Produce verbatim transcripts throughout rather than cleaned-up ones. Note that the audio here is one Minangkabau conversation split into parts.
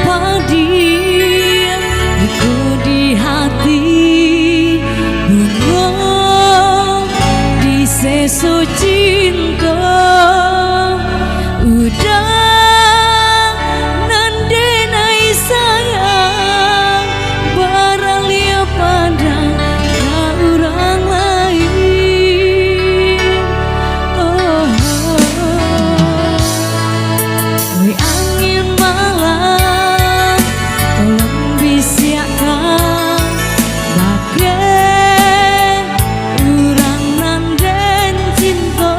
Padiah iko di hati, bungo di seso cinto. Udah nan denai sayang, baraliah pandang ka urang lain. Oh, oh, oh. Oi angin malam, tolong bisiakkan bakeh urang nan den cinto.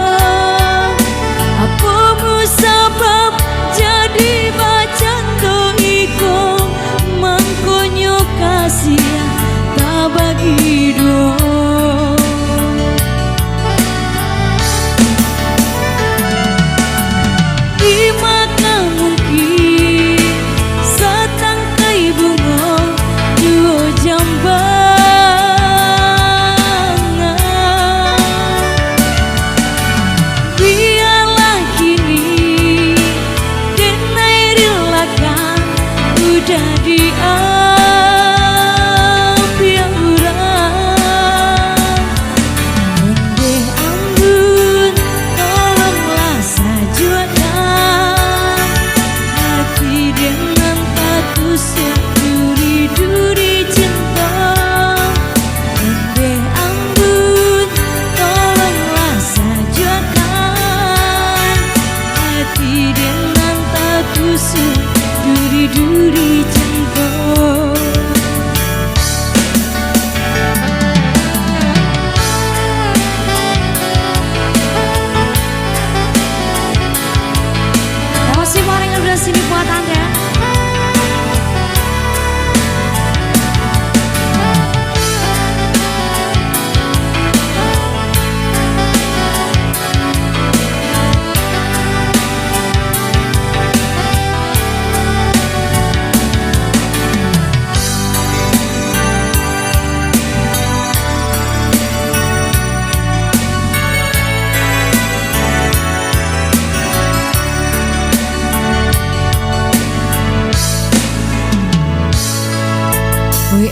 Apo mu sabab jadi bacando iko, mangkonyo kasiah tabagi duo. Dima ka mungkin satangkai bungo duo jambangan. Bialah kini denai rilakan, udah diambiak urang. Ondeh ambun, tolonglah sajuakkan hati den nan tatusuak duri-duri cinto. Ondeh ambun, tolonglah sajuakkan hati den nan tatusuak duri-duri cinto. Terima kasih, Bang Rengga, udah sini buat Anda. Oi,